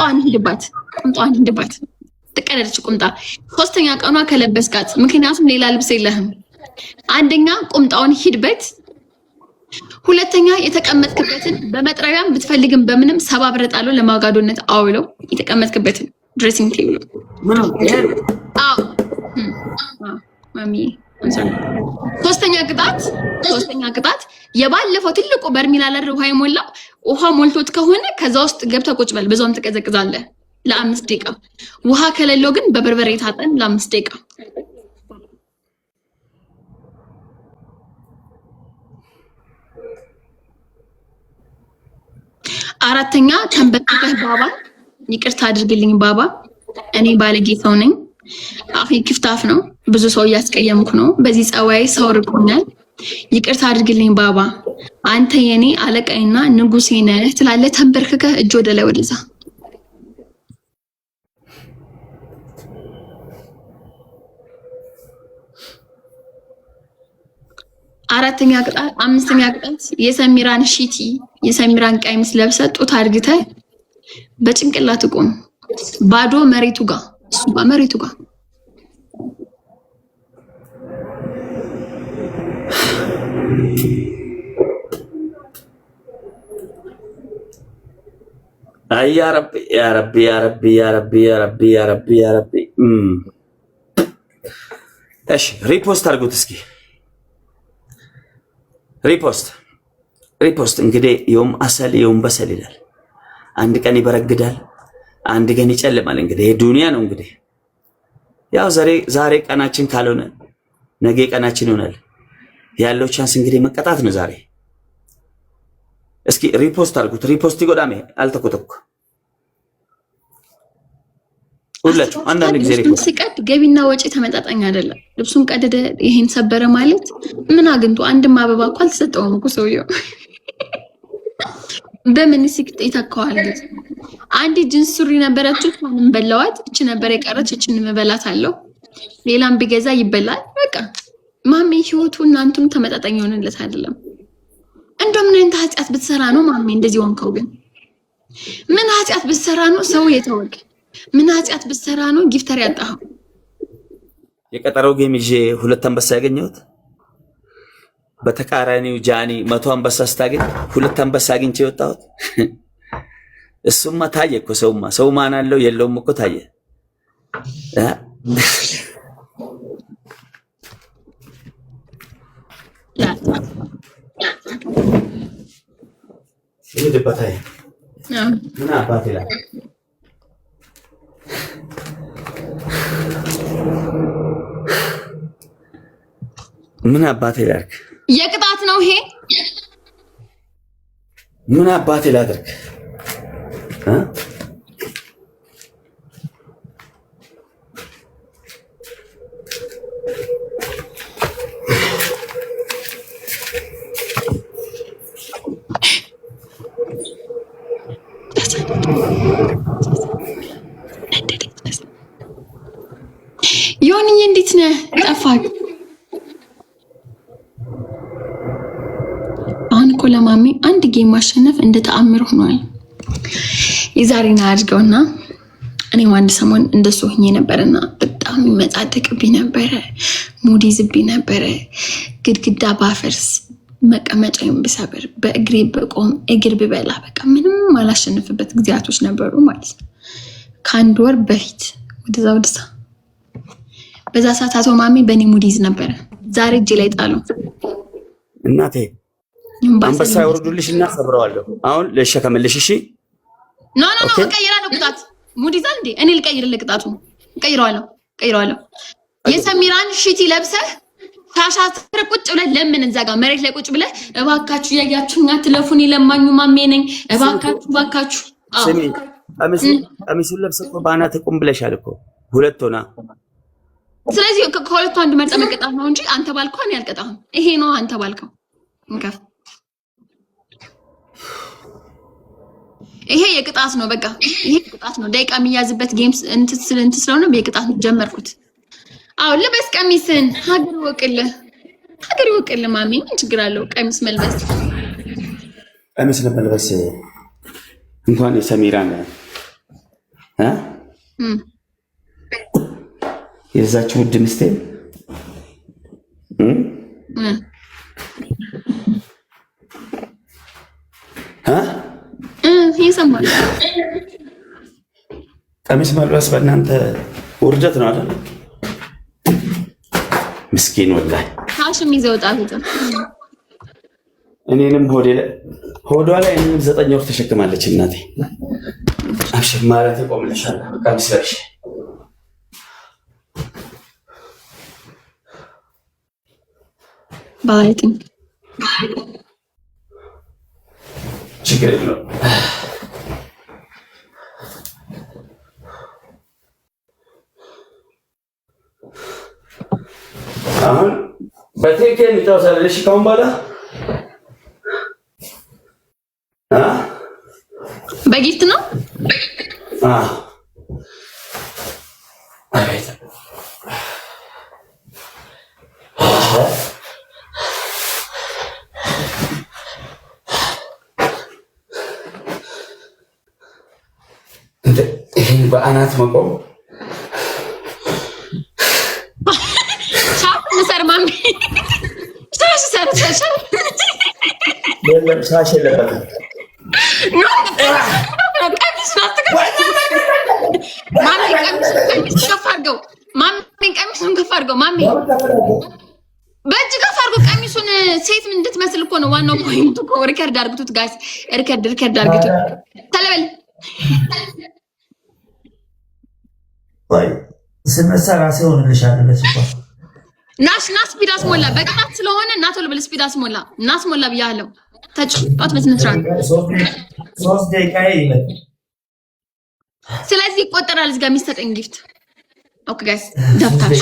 ቁምጣዋን ሂድባት፣ ቁምጣዋን ሂድባት። ትቀደደች ቁምጣ። ሶስተኛ ቀኗ ከለበስካት፣ ምክንያቱም ሌላ ልብስ የለህም። አንደኛ ቁምጣውን ሂድበት፣ ሁለተኛ የተቀመጥክበትን በመጥረቢያም ብትፈልግም በምንም ሰባብረህ ጣለው፣ ለማጋዶነት አውለው የተቀመጥክበትን dressing table ኡ። አዎ ማሚ። ሶስተኛ ቅጣት፣ ሶስተኛ ቅጣት የባለፈው ትልቁ በርሚል አለ ውሃ የሞላው፣ ውሃ ሞልቶት ከሆነ ከዛ ውስጥ ገብተህ ቁጭ በል፣ በዛውም ትቀዘቅዛለህ ለ5 ደቂቃ። ውሃ ከሌለው ግን በበርበሬ ታጠን ለ5 ደቂቃ። አራተኛ ተንበርክከህ ባባ ይቅርታ አድርግልኝ ባባ፣ እኔ ባለጌ ሰው ነኝ፣ አፌ ክፍታፍ ነው፣ ብዙ ሰው እያስቀየምኩ ነው፣ በዚህ ጸባይ ሰው ርቆኛል፣ ይቅርታ አድርግልኝ ባባ፣ አንተ የኔ አለቃይና ንጉሴ ነህ ትላለህ። ተንበርክከህ እጅ ወደ ላይ ወደዛ። አራተኛ ቅጣት፣ አምስተኛ ቅጣት የሰሚራን ሺቲ፣ የሰሚራን ቀሚስ ለብሰህ ጡት አድርግተህ በጭንቅላት ቁም። ባዶ መሬቱ ጋር፣ እሱ ጋር፣ መሬቱ ጋር። አይ ያ ረቢ፣ ያ ረቢ፣ ያ ረቢ፣ ያ ረቢ፣ ያ ረቢ፣ ያ ረቢ፣ ያ ረቢ። እሺ repost አድርጉት እስኪ፣ repost፣ repost። እንግዲህ يوم عسل يوم بصل ይላል። አንድ ቀን ይበረግዳል፣ አንድ ቀን ይጨልማል። እንግዲህ ይሄ ዱንያ ነው። እንግዲህ ያው ዛሬ ዛሬ ቀናችን ካልሆነ ነገ ቀናችን ይሆናል። ያለው chance እንግዲህ መቀጣት ነው ዛሬ። እስኪ repost አድርጉት። Repost ይጎዳሜ አልተኮተኩ ሁላችሁ አንዳንድ ጊዜ ልብሱን ሲቀድ ገቢና ወጪ ተመጣጣኝ አይደለም። ልብሱን ቀደደ፣ ይሄን ሰበረ ማለት ምን አግኝቶ? አንድም አበባ እኮ አልተሰጠውም እኮ ሰውየው። በምን ሲቅጥ ይተካዋል? አንድ ጅንስ ሱሪ ነበረችው፣ እሷንም በላዋት። እች ነበር የቀረች፣ እችን መበላት አለው። ሌላም ቢገዛ ይበላል። በቃ ማሜ ህይወቱ እናንቱም ተመጣጣኝ የሆነለት አይደለም። እንደው ምን አይነት ኃጢአት ብትሰራ ነው ማሜ እንደዚህ ሆንከው? ግን ምን ኃጢአት ብትሰራ ነው ሰው የተወቅ? ምን ኃጢአት ብትሰራ ነው gifter ያጣኸው? የቀጠረው game ይዤ ሁለት አንበሳ ያገኘሁት፣ በተቃራኒው ጃኒ 100 አንበሳ ስታገኝ ሁለት አንበሳ አግኝቼ የወጣሁት። እሱማ ታየ እኮ፣ ሰውማ ሰው ማን አለው የለውም እኮ ታየ። እ? ሂድበት። አይ ምን አባት ይላል። ምን አባቴ ላድርግ? የቅጣት ነው ይሄ። ምን አባቴ ላድርግ? እ? ዮኒዬ እንዴት ነህ? ጠፋህ። አሁን እኮ ለማሜ አንድ game ማሸነፍ እንደ ተአምር ሆኗል። የዛሬን አድርገውና እኔም አንድ ሰሞን እንደሱ ሆኜ ነበርና በጣም ይመጻደቅብኝ ነበረ፣ mood ይዝብኝ ነበረ። ግድግዳ ባፈርስ፣ መቀመጫዬን ብሰብር፣ በእግሬ ብቆም፣ እግር ብበላ፣ በቃ ምንም አላሸንፍበት ጊዜያቶች ነበሩ ማለት ነው። ከአንድ ወር በፊት ወደዛ ወደዛ በዛ ሰዓት አቶ ማሜ በእኔ mood ይዝ ነበረ። ዛሬ እጄ ላይ ጣሉ። እናቴ አንበሳ ያወርዱልሽ እና ሰብረዋለሁ። አሁን ልሸከምልሽ። እሺ። No, no, no፣ እቀይራለሁ። ቅጣት mood ይዛል እንዴ? እኔ ልቀይርልህ ቅጣቱ። እቀይረዋለሁ፣ እቀይረዋለሁ። የሰሚራን ሽቲ ለብሰህ ሻሻ ስር ቁጭ ብለህ ለምን እዛ ጋር መሬት ላይ ቁጭ ብለህ እባካችሁ እያያችሁኝ አትለፉን፣ የለማኙ ማሜ ነኝ፣ እባካችሁ እባካችሁ። ስሚ፣ ቀሚሱን ለብሰህ እኮ በአናትህ ቁም ብለሻል እኮ ሁለት ሆና። ስለዚህ ከሁለቱ አንዱ መርጠህ መቀጣት ነው እንጂ አንተ ባልከው እኔ አልቀጣህም። ይሄ ነው አንተ ባልከው። እንከፍ፣ ይሄ የቅጣት ነው። በቃ ይሄ ቅጣት ነው። ደቂቃ የሚያዝበት game እንትን ስለሆነ የቅጣት ነው ጀመርኩት። አዎ ልበስ ቀሚስን። ሀገር ይወቅልህ፣ ሀገር ይወቅልህ። ማሚ ምን ችግር አለው ቀሚስ መልበስ? ቀሚስ ለመልበስ እንኳን የሰሚራን እ የዛች ውድ ሚስቴ እ እ ይሰማል። ቀሚስ መልበስ በእናንተ ውርደት ነው አይደል? ምስኪን ወላሂ። ሻሽም ይዘው ወጣ። እኔንም ሆዷ ላይ እኔንም 9 ወር ተሸክማለች እናቴ። አብሽር ማለት እቆምልሻለሁ። ቀሚስ ለብሼ። ባለቤቴ። ችግር የለውም። አሁን በቴኬ እንጫወታለን። እሺ ካሁን በኋላ አ በ gift ነው። አ አቤት። ይህን በአናት መቆም። ሻሽ ሰር ማሚ፣ ሻሽ ሰር ሻሽ። የለም፣ ሻሽ የለበትም። ቀሚስ ማሚ፣ ቀሚስ ከፍ አድርገው ማሚ፣ ቀሚሱን ከፍ አድርገው ማሚ፣ በእጅ ከፍ አድርገው ቀሚሱን። ሴት ምን እንድትመስል እኮ ነው ዋናው point ኡ እኮ። Record አድርጉት guys፣ record record አድርጉት። ተለበል። ስነሳ ራሴ ሆንልሻለሁ። ለስኳ ናሽ ና፣ speed አስሞላ። በቅጣት ስለሆነ ና ቶሎ ብለህ speed አስሞላ። ና አስሞላ ብያለሁ። ተጫወት በስነ ስርዓት። 3 ደቂቃ ይበል። ስለዚህ ይቆጠራል እዚህ ጋር የሚሰጠኝ gift። Okay guys፣ ደብታሽ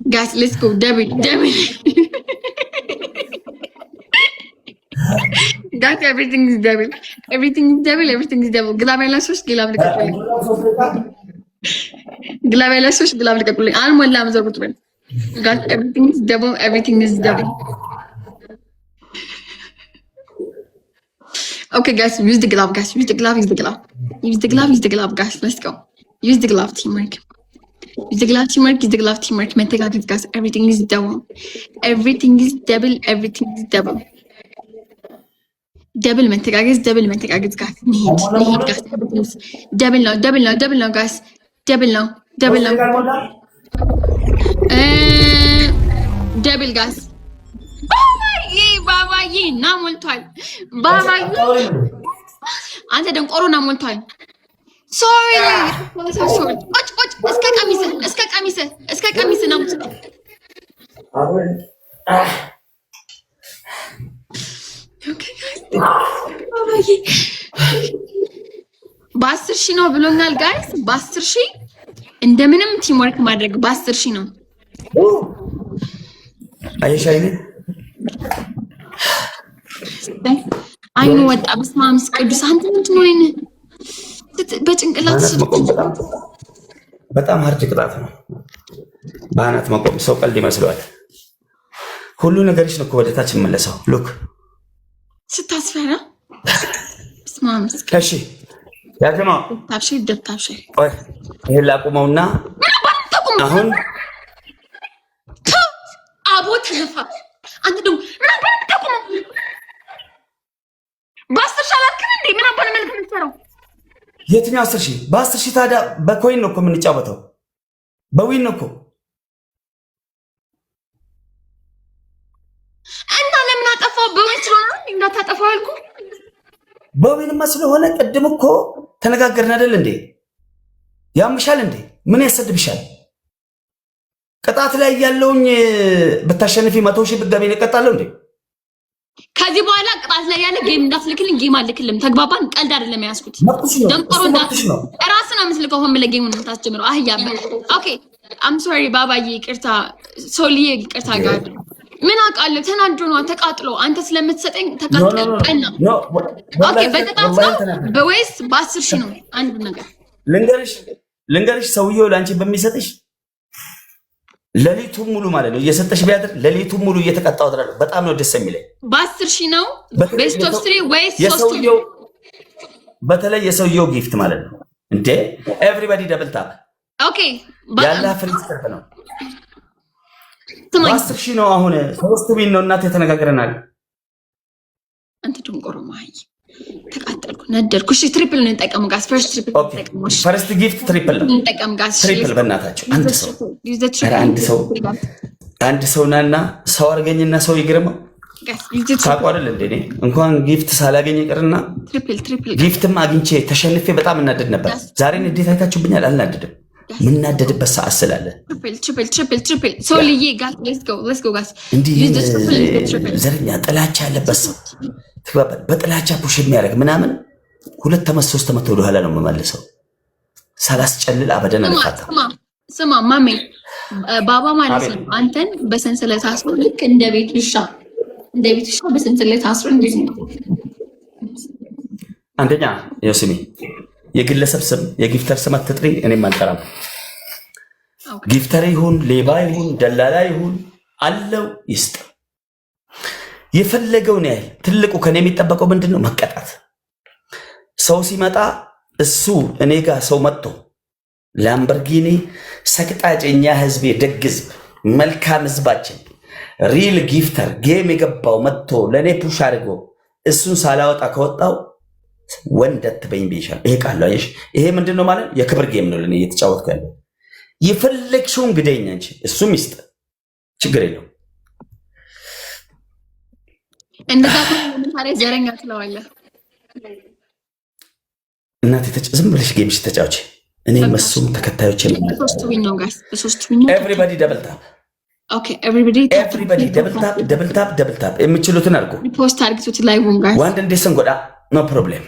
guys፣ let's go, double double guys, everything is double, everything is double, everything is double። Glove ያላችሁ ሰዎች glove ልቀቁልኝ። Glove ያላችሁ ሰዎች glove ልቀቁልኝ። አልሞላም፣ ዘጉት በል guys። Everything is double, everything is double። Okay guys, use the glove guys, use the glove, use the glove, use the glove, use the glove guys, let's go, use the glove, teamwork. Use the glove, teamwork, use the glove, teamwork። መተጋገዝ guys። Everything is double, everything is double, everything is double, double። መተጋገዝ፣ double መተጋገዝ guys። ንሂድ ንሂድ guys። Double ነው፣ double ነው፣ double ነው guys፣ double ነው፣ double ነው፣ double guys። ባባዬ ባባዬ ና ሞልቷል። ባባዬ አንተ ደንቆሮ ና ሞልቷል። Sorry, sorry። ቁጭ ቁጭ፣ እስከ ቀሚስህ፣ እስከ ቀሚስህ፣ እስከ ቀሚስህ ነው። Okay ባባዬ፣ በ10,000 ነው ብሎኛል guys። በ10,000 እንደምንም teamwork ማድረግ፣ በ10,000 ነው። አየሽ አይኔ። አይኑ ወጣ። በስመ አብ ቅዱስ። አንተ ምንድን ነው አይንህ በጭንቅላት? በአናት መቆም በጣም በጣም hard ቅጣት ነው። በአናት መቆም ሰው ቀልድ ይመስለዋል። ሁሉ ነገርሽ ነው እኮ ወደ ታች የመለሰው። Look. ስታስፈራ። በስመ አብ። እሺ ያጀማ። ታብሽ ደብታብሽ። ቆይ ይሄን ላቁመውና አሁን አቦ ተነፋ። አንተ ደግሞ ምን አባ ነው የምታቆመው? በ10,000 አላልክም እንዴ? ምን አባ ነው መልክ የምትሰራው? የትኛው 10,000? በ10,000 ታዲያ በ coin ነው እኮ የምንጫወተው፣ በ win ነው እኮ። እና ለምን አጠፋው? በ win ስለሆነ እንዳታጠፋው ያልኩህ። በ win ማ ስለሆነ ቅድም እኮ ተነጋገርን አይደል እንዴ? ያምሻል እንዴ? ምን ያሰድብሻል? ቅጣት ላይ ያለውኝ ብታሸንፊ 100,000 ብትገቢ እቀጣለሁ እንዴ? ከዚህ በኋላ ቅጣት ላይ ያለ game እንዳትልክልኝ፣ game አልልክልም። ተግባባን? ቀልድ አይደለም የያዝኩት። መብትሽ ነው። ደንቆሮ እሱ መብትሽ ነው። ራስን ነው የምትልከው። ሆን ብለህ game ኡን የምታስጀምረው አህያ። Okay, I'm sorry ባባዬ፣ ይቅርታ ሶልዬ፣ ይቅርታ። ጋር ምን አውቃለሁ፣ ተናዶ ነዋ፣ ተቃጥሎ። አንተ ስለምትሰጠኝ ተቃጥሎ ቀና። Okay በቅጣት ነው በወይስ በ10,000 ነው? አንድ ነገር። ልንገርሽ ልንገርሽ፣ ሰውየው ለአንቺ በሚሰጥሽ ሌሊቱን ሙሉ ማለት ነው እየሰጠሽ ቢያድር ሌሊቱን ሙሉ እየተቀጣው አድራለሁ። በጣም ነው ደስ የሚለኝ። በ10,000 ነው best of three ወይስ ሶስት? የሰውየው በተለይ የሰውየው gift ማለት ነው። እንዴ everybody double tap። Okay። ያለ free ስርፍ ነው። ስማኝ። በ10,000 ነው አሁን፣ ሶስት win ነው እናቴ፣ ተነጋግረናል። አንተ ድንቆሮ ማይ፣ ተቃጠልኩ፣ ነደድኩ። እሺ triple እንጠቀሙ guys፣ first triple እንጠቀሙ። እሺ። First gift triple ነው። እንጠቀም guys። Triple በእናታቸው፣ አንድ ሰው፣ ኧረ አንድ ሰው፣ አንድ ሰው ናና ሰው አድርገኝና ሰው ይግርመው። ታውቁ አይደል እንደ እኔ እንኳን gift ሳላገኝ ይቅርና Triple, triple። Gift ም አግኝቼ ተሸንፌ በጣም እናደድ ነበር። ዛሬ እንዴት አይታችሁብኛል? አልናደድም። የምናደድበት ሰዓት ስላለ። Triple, triple, triple, triple። ሶልዬ guys፣ let's go, let's go guys። እንዲህ ዘረኛ ጥላቻ ያለበት ሰው ትግባባል። በጥላቻ push የሚያደርግ ምናምን 2 ዓመት 3 ዓመት ወደኋላ ነው የምመልሰው። ሳላስጨልል አበደን አልፋታም። ስማ ስማ ማሜ፣ ባባ ማለት ነው፣ አንተን በሰንሰለት አስሮ ልክ እንደ ቤት ውሻ፣ እንደ ቤት ውሻ በሰንሰለት አስሮ እንደዚህ ነው። አንደኛ ይኸው ስሚ፣ የግለሰብ ስም የ gifter ስም አትጥሪ፣ እኔም አልጠራም። Gifter ይሁን ሌባ ይሁን ደላላ ይሁን አለው ይስጥ፣ የፈለገውን ያህል። ትልቁ ከኔ የሚጠበቀው ምንድን ነው? መቀጣት። ሰው ሲመጣ እሱ እኔ ጋር ሰው መጥቶ ላምበርጊኒ ሰቅጣጭ፣ እኛ ህዝብ የደግ ህዝብ፣ መልካም ህዝባችን፣ real gifter game የገባው መጥቶ ለእኔ push አድርጎ እሱን ሳላወጣ ከወጣው ወንድ አትበኝ ብዬሻለሁ። ይሄ ቃል ነው። አየሽ፣ ይሄ ምንድን ነው ማለት የክብር game ነው ለእኔ እየተጫወትኩ ያለው። የፈለግሽውን ግደኝ አንቺ፣ እሱም ይስጥ፣ ችግር የለውም። እንደዛ ከሆነ ታዲያ ዘረኛ ትለዋለህ? እናቴ ዝም ብለሽ game ሽ ተጫውች። እኔም እሱም ተከታዮች። በሶስት win ነው guys፣ በሶስት win ነው። Everybody double tap። Okay, everybody። Everybody double tap, double tap, double tap። የምችሉትን አድርጉ። Post አድርግቱት live ኡን guys። ዋንድ እንዴ ሰንጎዳ no problem፣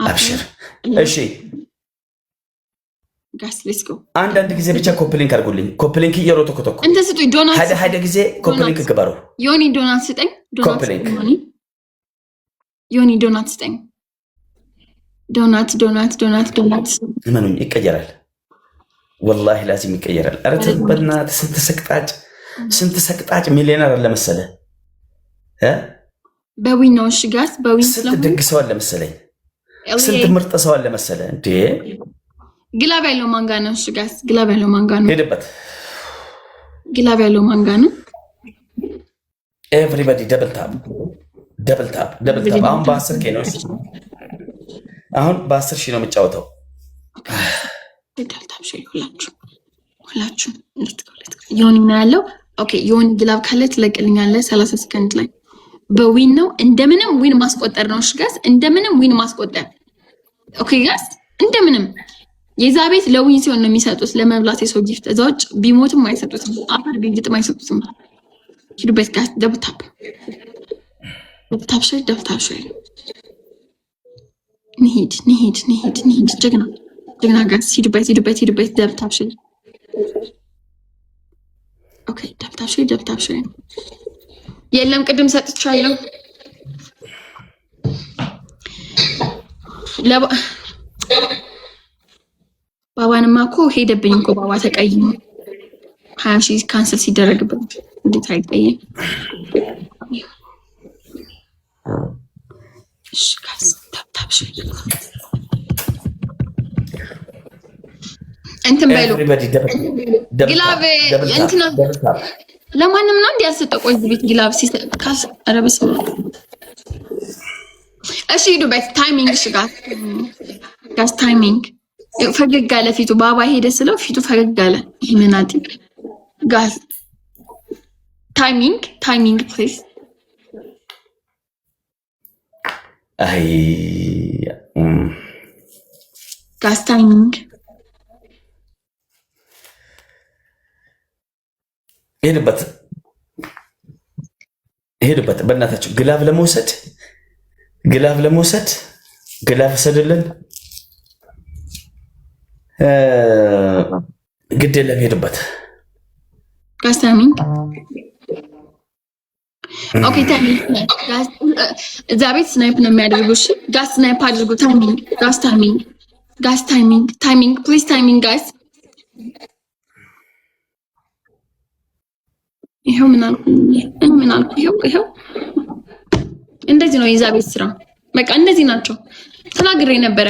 አብሽር። እሺ። Guys, let's go። አንዳንድ ጊዜ ብቻ copy link አድርጉልኝ። Copy link yeroo tokko tokko እንትን ስጡኝ፣ ዶናት። ሓደ ሓደ ጊዜ copy link ግበሩ። ዮኒ፣ ዶናት ስጠኝ። ዶናት። Copy link። ዮኒ፣ ዮኒ፣ ዶናት ስጠኝ። Donut, donut, donut, donut። እመኑኝ ይቀየራል። ወላሂ ላዚም ይቀየራል። ኧረ ተው በእናትህ፣ ስንት ሰቅጣጭ፣ ስንት ሰቅጣጭ ሚሊዮነር አለ መሰለህ እ በ win ነው። እሺ guys፣ በ win ስንት ስለሆነ። ደግ ሰው አለ መሰለኝ። ስንት ምርጥ ሰው አለ መሰለህ እንዴ። Glove ያለው ማንጋ ነው። እሺ guys፣ glove ያለው ማንጋ ነው። ሄድበት። Glove ያለው ማንጋ ነው። Everybody double tap, double tap, double tap። አሁን በ10K ነው። አሁን በ10,000 ነው የምጫወተው። Double tap share፣ ሁላችሁ ሁላችሁ። Let's go, let's go። ዮኒ ነው ያለው። Okay ዮኒ፣ glove ካለ ትለቅልኛለህ 30 ሰከንድ ላይ። በ win ነው፣ እንደምንም win ማስቆጠር ነው። እሺ guys፣ እንደምንም win ማስቆጠር። Okay guys፣ እንደምንም የዛ ቤት ለ win ሲሆን ነው የሚሰጡት፣ ለመብላት የሰው gift። እዛ ውጭ ቢሞትም አይሰጡትም፣ አፈር ቢግጥም አይሰጡትም። ሂዱበት guys፣ double tap, double tap share, double tap share። ንሂድ ንሂድ ንሂድ ንሂድ። ጀግና ጀግና guys፣ ሂዱበት ሂዱበት ሂዱበት። Double tap share። Okay, double tap share, double tap share። የለም፣ ቅድም ሰጥቻለሁ። ባባንማ እኮ ሄደብኝ እኮ፣ ባባ ተቀይሞ 20,000 cancel ሲደረግበት እንዴት አይቀይም? እሺ guys፣ tap tap share እንትን በሉ። Glove እንትና ለማንም ነው እንዲያልሰጠው። ቆይ ቤት glove ሲካስ፣ ኧረ በስመ አብ። እሺ ሂዱበት። Timing። እሺ guys, guys, timing። ፈገግ አለ ፊቱ። ባባ ሄደ ስለው ፊቱ ፈገግ አለ። ይሄ መናጢ። Guys, timing, timing please። አይ። Guys, timing። ሄድበት ሄድበት፣ በእናታችሁ glove ለመውሰድ፣ glove ለመውሰድ፣ glove ሰድልን፣ ግድ የለም ሄድበት። Guys, timing። Okay, timing guys። እዛ ቤት snipe ነው የሚያደርጉ። እሺ guys፣ snipe አድርጉ። Timing guys, timing guys, timing, timing please, timing guys። ይኸው ምን አልኩ? ምን አልኩ? ይኸው ይኸው እንደዚህ ነው የዛ ቤት ስራ። በቃ እነዚህ ናቸው ተናግሬ ነበረ።